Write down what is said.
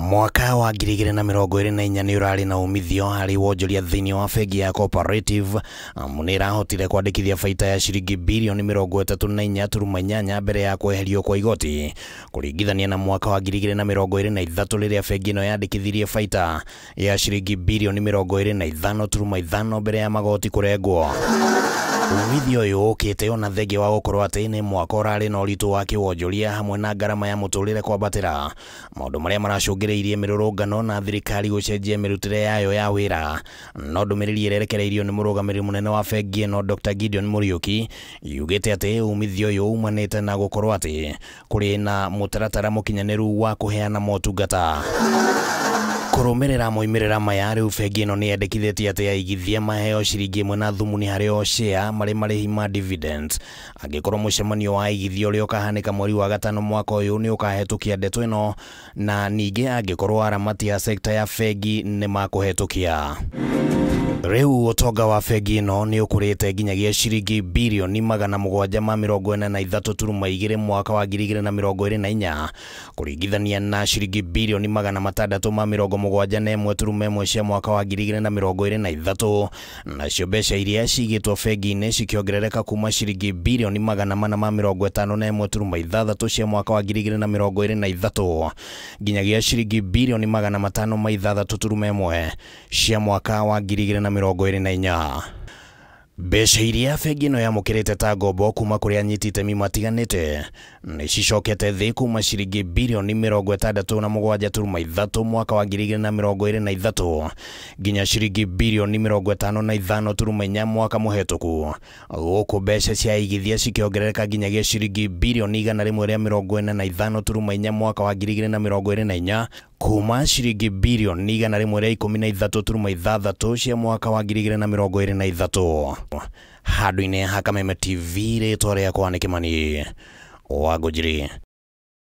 Mwaka wa 2024 nĩ ũrarĩ na umithio harĩ wonjoria thĩinĩ wa bengi ya Cooperative, amu nĩ ĩrahotire kwandĩkithia baita ya ciringi birioni 34.8 mbere ya kweherio kwa igoti, kũringithania na mwaka wa 2023 rĩrĩa bengi ĩno yandĩkithirie baita ya ciringi birioni 25.5 mbere ya magoti kũrengwo. Umithio ũyũ ũkĩte ona thengia wa gũkorwo atĩ nĩ mwaka ũrarĩ na ũritũ wa kĩwonjoria hamwe na ngarama ya mũtũrĩre kwambatĩra, maũndũ marĩa maracũngĩrĩirie mĩrũrũngano na thirikari gũcenjia mĩrutĩre yayo ya wĩra. No ndũmĩrĩri ĩrerekereirio nĩ mũrũgamĩrĩri mũnene wa bengi ĩno Dr. Gideon Muriuki yugĩte atĩ umithio ũyũ umanĩte na gũkorwo atĩ kũrĩ na mũtaratara mũkinyanĩru wa kũheana motungata. Kũrũmĩrĩra moimĩrĩra maya, rĩu bengi ĩno nĩ yendekithĩtie atĩ aigithia maheo ciringi 1 na thumuni harĩ o share marĩ marĩhi ma dividends, angĩkorwo mũcemanio wa aigithia ũrĩa ũkahanĩka mweri wa gatano mwaka ũyũ nĩ ũkahetũkia ndeto ĩno, na ningĩ angĩkorwo aramati a sekta ya bengi nĩ makũhetũkia. Rĩu ũtonga wa bengi ĩno nĩ ũkũrĩte nginyagia ciringi birioni 743.2 mwaka wa 2024, kũringithania na ciringi birioni 671.1 cia mwaka wa 2023, nacio mbeca iria cigĩtwo bengi-inĩ cikĩongerereka kuma ciringi birioni 451.6 cia mwaka wa 2023 nginyagia ciringi birioni 506.1 cia mwaka wa 2024. Mbeca iria bengi ĩno yamũkĩrĩte ta ngombo kuma kũrĩ anyiti itemi matiganĩte nĩ cicokete thĩ kuma ciringi birioni 67.3 mwaka wa 2023 nginya ciringi birioni 55.4 mwaka mũhetũku, gũkũ mbeca cia aigithia cikĩongerereka nginyagia ciringi birioni 145.4 mwaka wa 2024 kuma ciringi birioni 113.6 cia mwaka wa 2023. Handũ-inĩ ha Kameme TV, rĩtwa rĩakwa nĩ Kĩmani wa Ngũnjiri.